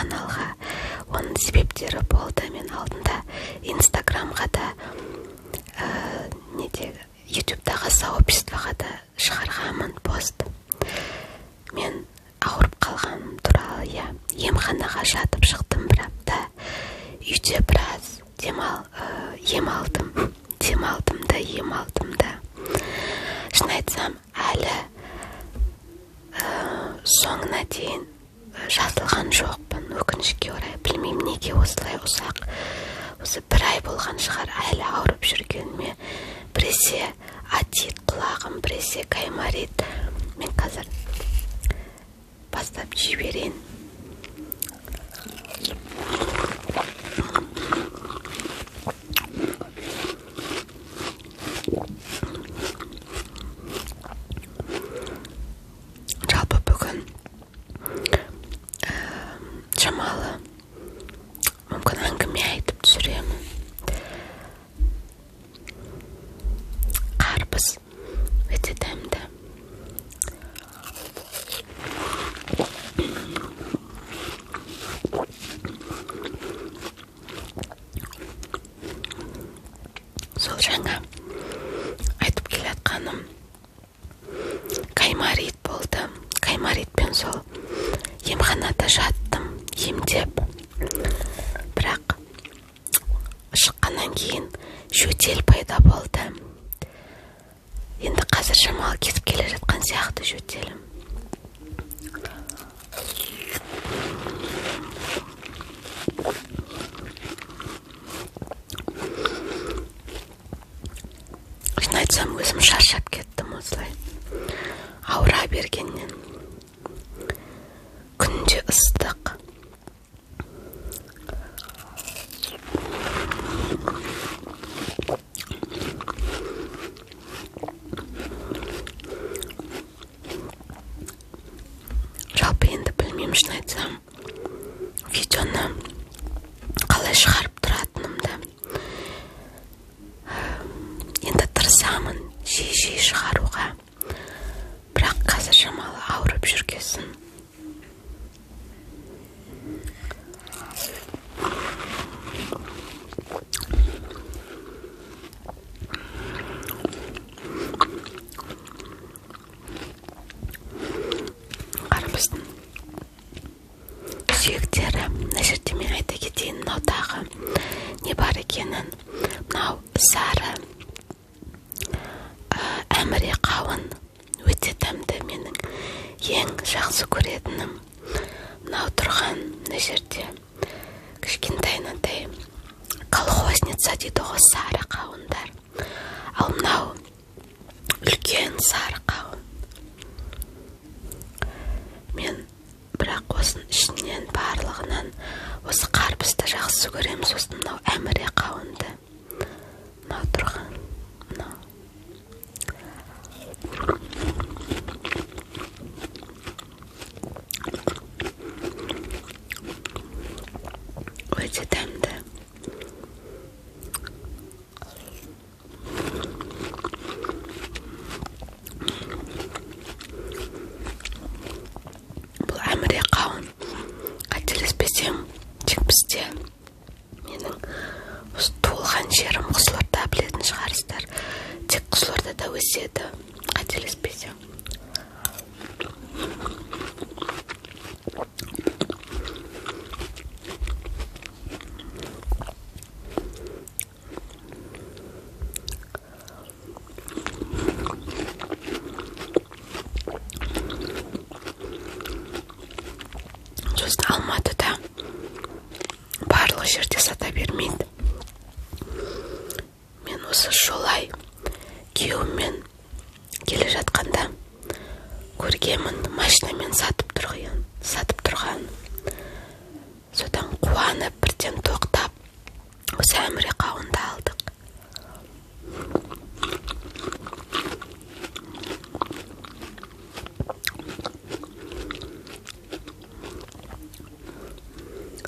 Каналға. Оның себептері болды. Мен алдында Инстаграмға да, неде, Ютубтағы сообществоға да шығарғанмын пост, мен ауырып қалғаным туралы, иә. Емханаға жатып шықтым бір апта, үйде біраз демал, ем алдым, демалдым да, ем алдым да. Шын айтсам, әлі соңына дейін жазылған жоқпын, өкінішке орай. Білмеймін, неге осылай ұзақ, осы бір ай болған шығар әлі ауырып жүргеніме. Біресе отит құлағым, біресе гайморит. Мен қазір бастап жіберейін. Жалпы бүгін шамалы мүмкін әңгіме айтып түсіремін. Қарбыз өте дәмді. Сол жаңа айтып келе жатқаным, гайморит болды. Гайморитпен сол емханада жаттым емдеп, бірақ шыққаннан кейін жөтел пайда болды. Енді қазір шамалы кетіп келе жатқан сияқты жөтелім. Шын айтсам, өзім шаршап кеттім осылай ауыра бергеннен. Күнде ыстық. Жалпы енді білмеймін, шын айтсам, видеоны қалай шығарып тұратынымды. Енді тырысамын жиі жиі шығаруға, бірақ қазір шамалы ауырып жүргесін. Қарбыздың сүйектері мына жерде. Мен айта кетейін, мынау тағы не бар екенін. Мынау сары әміре қауын, өте дәмді, менің ең жақсы көретінім. Мынау тұрған мына жерде кішкентай, мынандай колхозница дейді ғой, сары қауындар. Ал мынау үлкен сары қауын. Мен бірақ осының ішінен барлығынан осы қарбызды жақсы көремін, сосын мынау әміре қауынды, мынау тұрған, мынау. Өте дәмді. Бұл әміре қауын, қателеспесем, тек бізде, менің осы туылған жерім Қызылорда, білетін шығарсыздар, тек Қызылордада өседі, қателеспесем. Сосын Алматыда барлық жерде сата бермейді. Мен осы жолай күйеуіммен келе жатқанда көргенмін, машинамен сатып тұрған, сатып тұрған. Содан қуанып бірден тоқтап, осы әміре қауынды алдық.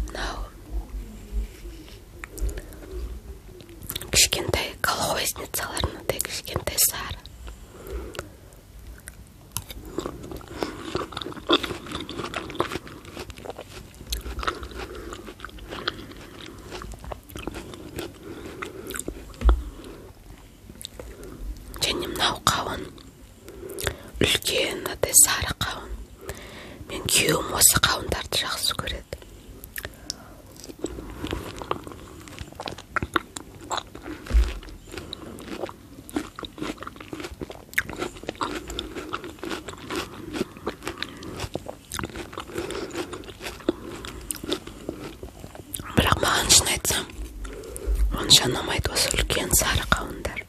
Мынау кішкентай колхозницалар, мынадай кішкентай сары. айтсам, онша ұнамайды осы үлкен сары қауындар.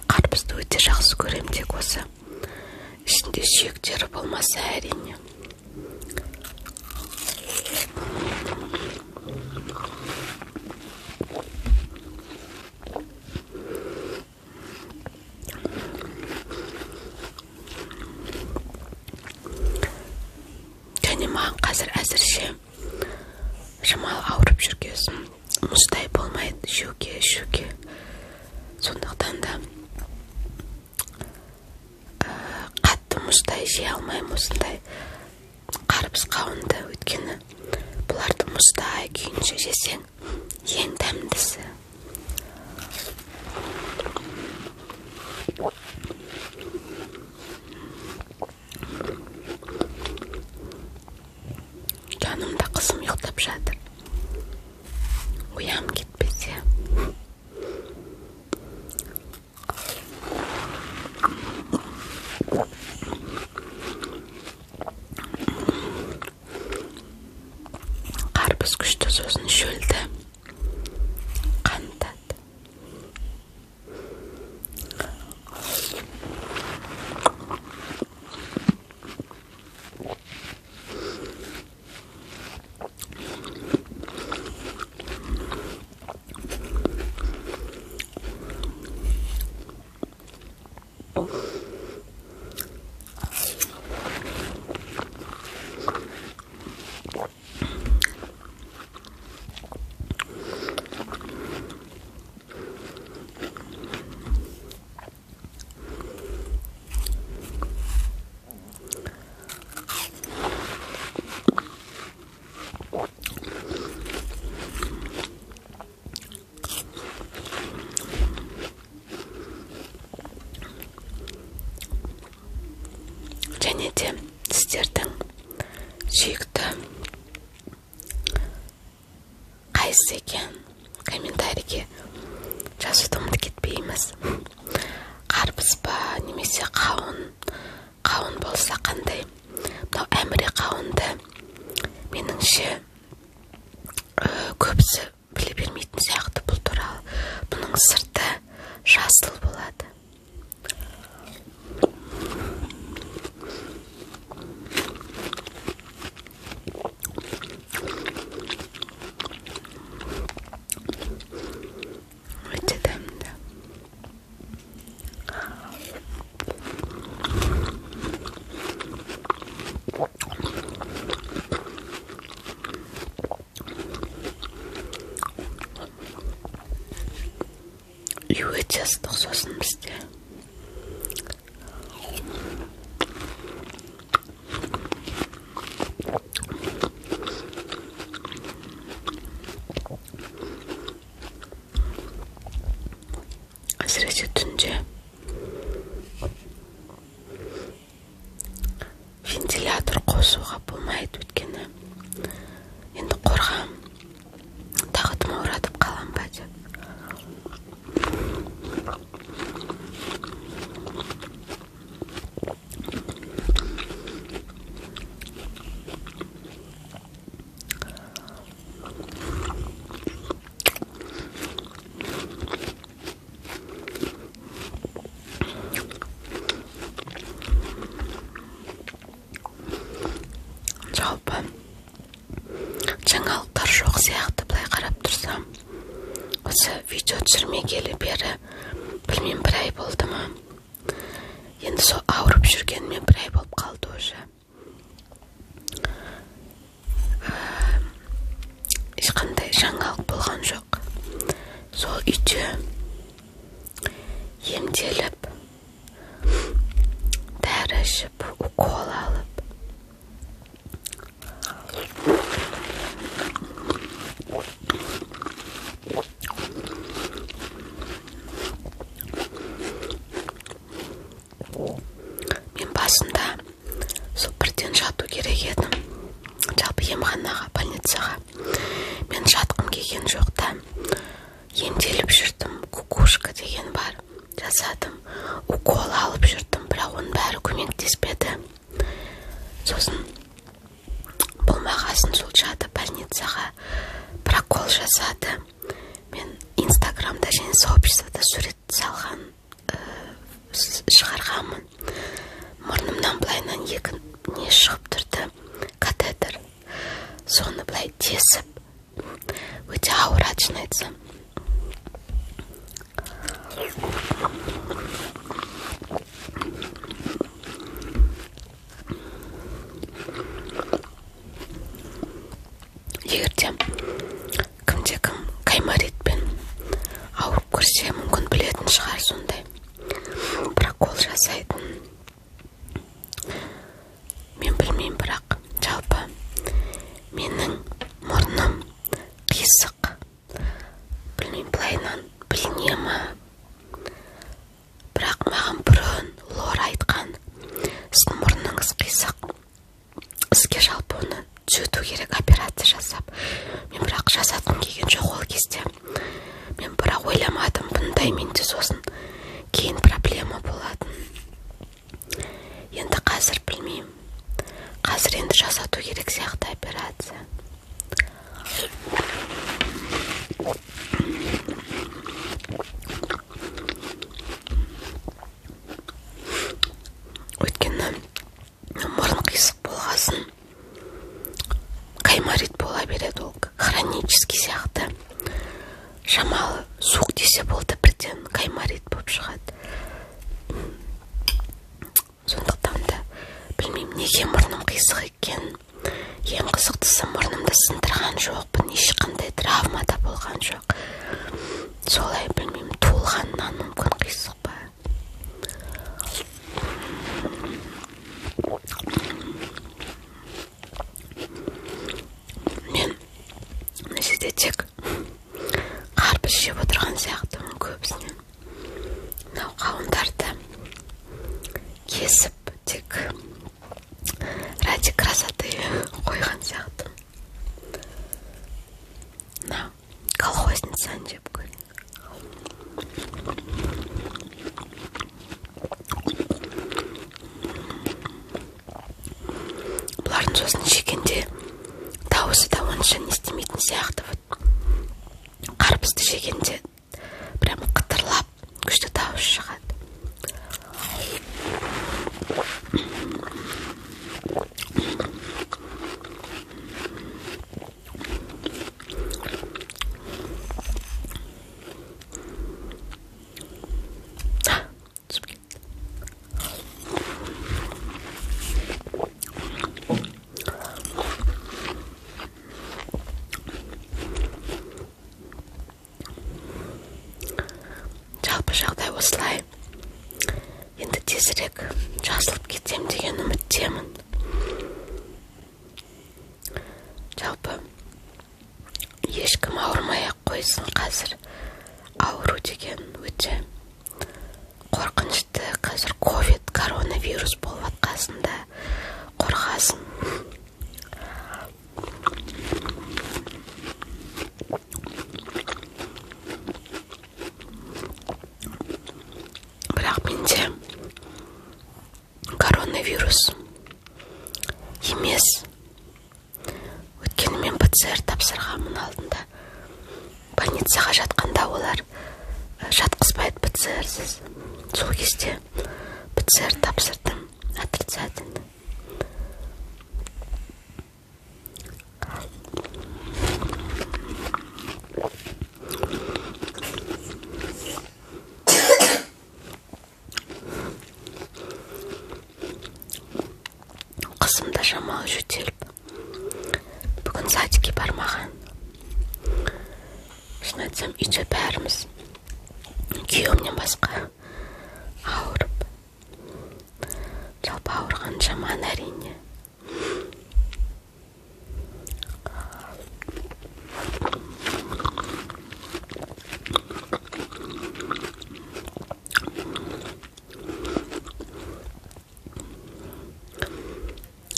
Қарбызды өте жақсы көрем, тек осы ішінде сүйектері болмаса әрине. Және маған қазір әзірше шамалы ауырып жүргесін мұздай болмайды жеуге, ішуге. Сондықтан да қатты мұздай жей алмаймын осындай қарбыз қауынды, өйткені бұларды мұздай күйінше жесең ең дәмдісі. Жанымда қызым ұйықтап жатыр. Оянып кетпесе. Қарбыз күшті, сосын шөлді қантады. Және де сіздердің сүйікті қайсысы екен комментарийге жазуды ұмытып кетпейміз. Қарбыз ба немесе қауын, қауын болса қандай? Мынау әміре қауынды меніңше көбісі біле бермейтін сияқты бұл туралы. Бұның сырты жасыл болады. Өте дәмді. Үй өте ыстық сосын бізде. Әсіресе түнде вентилятор қосуға болмайды, өйткені енді қорқамын, тағы тұмауратып қалам ба деп. Жалпы жаңалықтар жоқ сияқты былай қарап тұрсам. Осы видео түсірмегелі бері білмеймін, бір ай болды ма. Енді сол ауырып жүргеніме бір ай болып қалды уже. Ешқандай жаңалық болған жоқ. Сол үйде емделіп, дәрі ішіп, укол алып. Мен басында сол бірден жату керек едім. Жалпы емханаға, больницаға. Мен жатқым келген жоқ та, емделіп жүрдім. Жасадым, укол алып жүрдім, бірақ оның бәрі көмектеспеді. Сосын болмағасын сол жатып больницаға прокол жасады. Мен Инстаграмда және сообществода сурет салған, шығарғанмын. Мұрнымнан былайынан екі не шығып тұрды, катетер. Соны былай тесіп, өте ауырады, шын айтсам. Егер де кімде кім гайморитпен ауырып көрсе, мүмкін, білетін шығар сондай прокол жасайтын. Мен білмеймін, бірақ жалпы менің мұрным қисық. Білмеймін, былайынан біліне ма, бірақ маған бұрын лор айтқан: «Сіздің мұрныңыз қисық, сізге жалпы оны түзету керек, операция жасап». Мен бірақ жасатқым келген жоқ ол кезде. Мен бірақ ойламадым бұндай менде сосын кейін проблема болатын. Енді қазір білмеймін, қазір енді жасату керек сияқты операция. Өйткені мұрын қисық болғасын, гайморит бола береді, ол хронический сияқты. Шамалы суық тисе болды, бірден гайморит болып шығады. Сондықтан да білмеймін, неге мұрным қисық екен. Ең қызықтысы, мұрнымды сындырған жоқпын, ешқандай травма да болған жоқ. Солай, білмеймін, туылғаннан мүмкін қисық па. Мен мына жерде тек қарбыз жеп отырған сияқтымын көбісінен. Мынау қауындарды кесіп, тек ради красоты қойған сияқтымын. Мынау Колхозницаны жеп көрейін. Бұлардың сосын жегенде дауысы да онша не істемейтін сияқты. Вот қарбызды жегенде прям қытырлап күшті дауыс шығады. Түсіп кетті. Жалпы жағдай осылай. Енді тезірек жазылып кетем деген үміттемін. Жалпы ешкім ауырмай ақ қойсын. Қазір ауру деген өте қорқынышты. Қазір ковид, коронавирус болып жатқасында қорқасың. Бірақ менде коронавирус емес, өйткені мен ПЦР тапсырғанмын алдында. Больницаға жатқанда олар жатқызбайды ПЦРсіз. Сол кезде ПЦР тапсырдым отрицательный. Қызым да шамалы жөтеліп, бүгін садикке бармаған. Шын айтсам, үйде бәріміз күйеуімнен басқа ауырып. Жалпы ауырған жаман, әрине.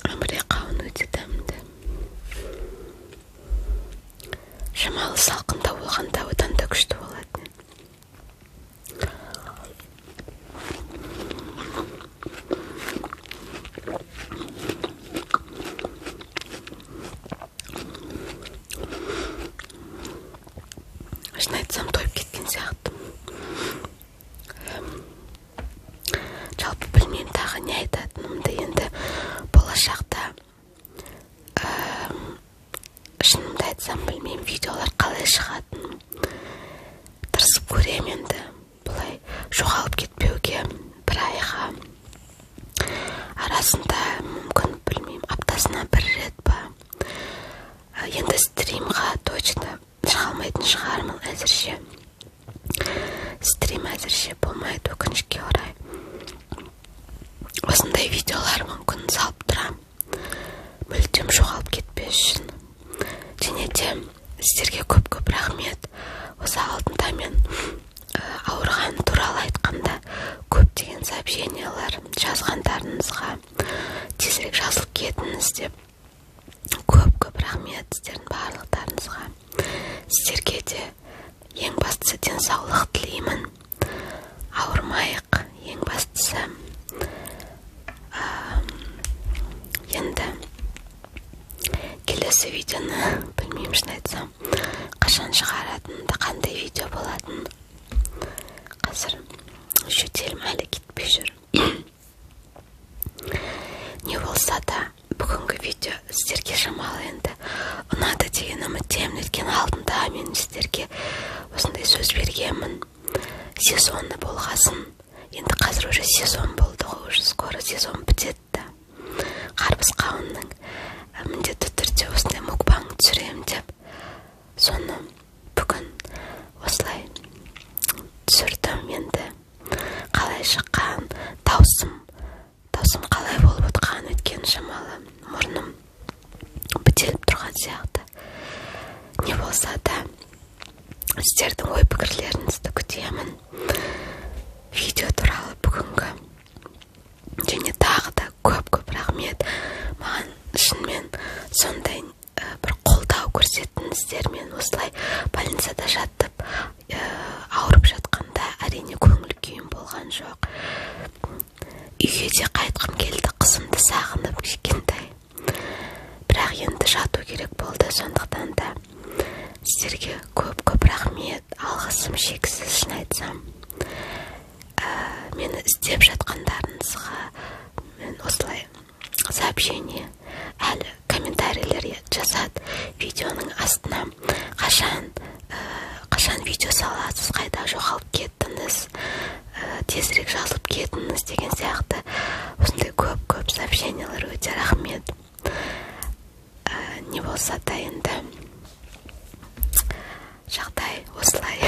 Әміре, қауын өте дәмді. Шамалы салқындау болғанда, одан да күшті болатын. Шын айтсам, тойып кеткен сияқтымын. Жалпы білмеймін тағы не айтатынымды. Енді болашақта, шынымды айтсам, білмеймін видеолар қалай шығатынын. Тырысып көремін енді бұлай жоғалып кетпеуге бір айға. Арасында мүмкін, білмеймін, аптасына бір рет па. Енді стримға точно шыға алмайтын шығармын әзірше. Стрим әзірше болмайды, өкінішке орай. Осындай видеолар мүмкін салып тұрамын, мүлдем жоғалып кетпес үшін. Және де сіздерге көп көп рахмет. Осы алдында мен ауырған туралы айтқанда, көптеген сообщениялар жазғандарыңызға, тезірек жазылып кетіңіз деп, көп көп рахмет сіздердің барлықтарыңызға. Сіздерге де ең бастысы денсаулық тілеймін. Ауырмайық ең бастысы. Енді келесі видеоны білмеймін, шын айтсам, қашан шығаратынымды, қандай видео болатынын. Қазір жөтелім әлі кетпей жүр. Не болса да, бүгінгі видео сіздерге шамалы енді ұнады деген үміттемін, өйткені алдында мен сіздерге осындай сөз бергенмін сезоны болғасын. Енді қазір уже сезон болды ғой, уже скоро сезон бітеді да қарбыз қауынның. Міндетті түрде осындай мукбанг түсіремін деп, соны бүгін осылай түсірдім. Енді қалай шыққан даусым, қалай болып отқан? Өйткені шамалы мұрным бітеліп тұрған сияқты. Не болса да, сіздердің ой пікірлеріңізді күтемін видео туралы бүгінгі. Және тағы да көп көп рахмет маған шынымен сондай бір қолдау көрсеттіңіздер. Мен осылай больницада жатып, ауырып жатқанда, әрине, көңіл күйім болған жоқ. Үйге де қайтқым келді, қызымды сағынып, кішкентай. Бірақ енді жату керек болды. Сондықтан да сіздерге көп көп рахмет, алғысым шексіз, шын айтсам, мені іздеп жатқандарыңызға. Мен осылай сообщение, әлі комментарийлер жазады видеоның астына: «Қашан, қашан видео саласыз? Қайда жоғалып кеттіңіз? Тезірек жазылып кетіңіз» деген сияқты осындай көп көп сообщениялар. Өте рахмет. Не болса да, енді жағдай осылай.